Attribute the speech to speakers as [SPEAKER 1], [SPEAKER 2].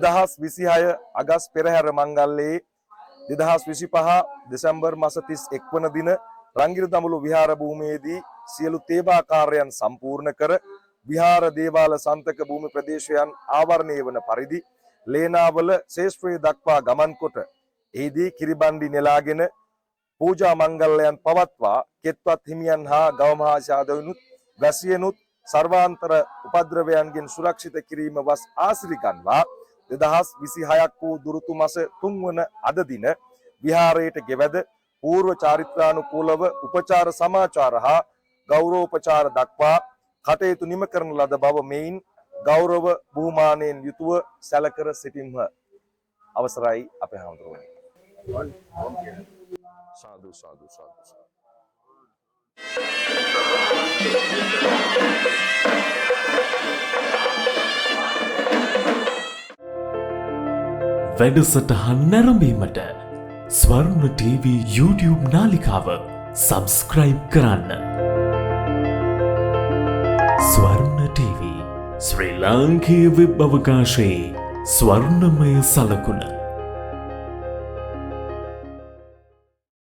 [SPEAKER 1] 2026 අගස් පෙරහැර මංගල්‍යයේ 2025 දෙසැම්බර් මස 31 වන දින රංගිර දඹුලු විහාර භූමියේදී සියලු තේවා කාර්යයන් සම්පූර්ණ කර, විහාර දේවාල සන්තක භූමි ප්‍රදේශයන් ආවරණය වන පරිදි ලේනාවල ශේෂ්ත්‍රයේ දක්වා ගමන් කොට, එහිදී කිරිබණ්ඩි නෙලාගෙන පූජා මංගල්‍යයන් පවත්වා, කෙත්වත් හිමියන් හා ගවමහාශාදවනුත් වැසියනුත් සර්වාන්තර උපද්‍රවයන්ගෙන් සුරක්ෂිත කිරීම වස් ආසිරි ගන්වා, 2026ක් වූ දුරුතු මස 3 වන අද දින විහාරයට ගෙවැද පූර්ව චාරිත්‍රානුකූලව උපචාර සමාචාර හා ගෞරවෝපචාර දක්වා කටයුතු නිම කරන ලද බව මෙයින් ගෞරව බුහුමානයෙන් යුතුව සැලකර සිටිම්හ. අවසරයි අපේ හාමුදුරුවනේ. සාදු සාදු සාදු සාදු.
[SPEAKER 2] වැඩසටහන් නැරඹීමට ස්වර්ණ TV YouTube නාලිකාව සබස්ක්‍රයිබ් කරන්න. ස්වර්ණ TV, ශ්‍රී ලාංකේය වෙබ් අවකාශයේ ස්වර්ණමය සලකුණ.